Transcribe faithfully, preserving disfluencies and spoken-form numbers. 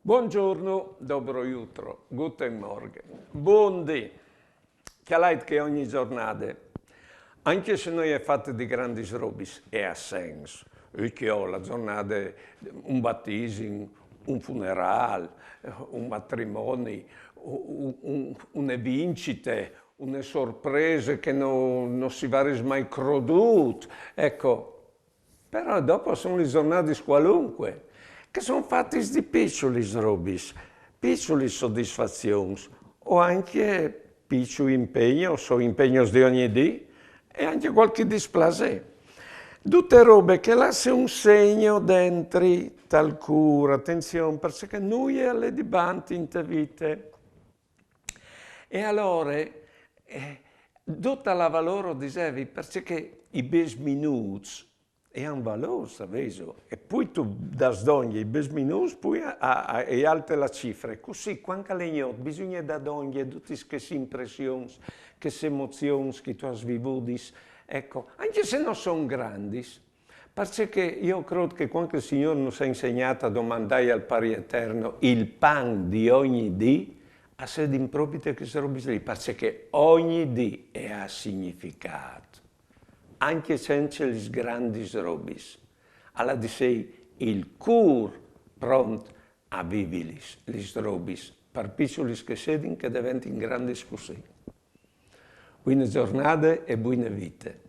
Buongiorno, dobro jutro, guten Morgen, bundì. Cjalait che ogni zornade, ancje se no je fate di grandis robis, e à sens. Ecco, la zornade, un batisim, un funerâl, un matrimoni, un, un, une vincite, une sorprese che no, no si varès mai crodût. Ecco, però dopo a son lis zornadis cualunche, che a son fatis di piçulis robis, piçulis sodisfazions, o ancje piçui impegnos, o impegnos di ogni dì, e ancje cualchi displasê. Dute robe che e lasse un segno dentri tal cûr, atenzion, parcè che nuie al è di bant inte vite. E alore, eh, dut al à valôr, o disevi, parcè che i bies minûts a àn valôr, savêso, e plui tu dâs dongje i bies minûts, plui a, a, a, e alte la cifre. Cussì, cuant che al è gnot, bisugne dâ dongje dutis chês impressions, chês emozions che tu âs vivudis, ecco, ancje se no son grandis. Parcè che jo o crôt che cuant che il Signôr nus à insegnât a domandâi al Pari Eterno il pan di ogni dì, a sedin propit chês robis li, parcè che ogni dì e à significât, ancje cence lis grandis robis. Al à di sei il cûr pront a vivilis, lis robis, par piçulis che a sedin, che a deventin grandis cussì. Buine zornade e buine vite.